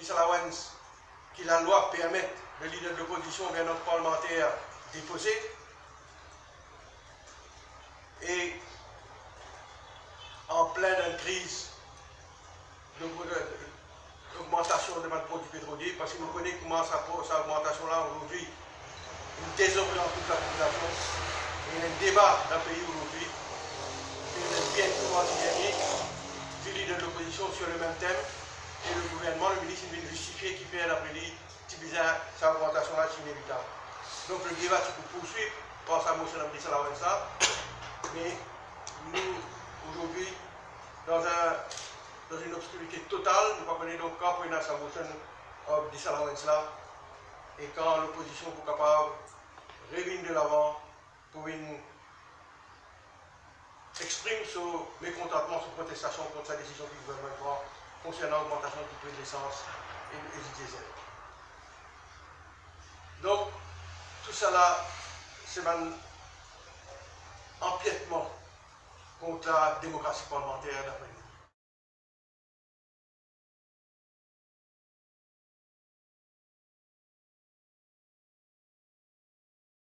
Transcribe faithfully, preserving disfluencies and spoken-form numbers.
disallowance ki lalwa permet le lider de lopozision oubien not parlemanter depoze. E an plin dan enn kriz, logmantasion de bann prodwi petrolie, parski nou kone kouma sa, sa logmantasion la azordi inn dezoriant tou lapopilasion. E ena enn deba dan pei azordi, e ena enn bien tourman ti gagne, ki lider de lopozision sur le mem tem, e le gouvernman, le minis, inn vinn zistifie kifer dapre li ti bizin sa logmantasion la ti inevitab. Donk le deba ti pou pourswiv par sa mosion disallowance la, me nou azordi dan enn, dan enn obskirite total, nou pa kone donk kan pou ena sa mosion disallowance la, e kan lopozision pou kapav revinn delavan pou vinn exprim so mekontantman, so protestasion kont sa desizion ki gouvernman inn pran konsernan logmantasion dipri lesans e, e diezel. Donk, tousala, se bann anpietman kont la demokrasi parlemanter, dapre nou.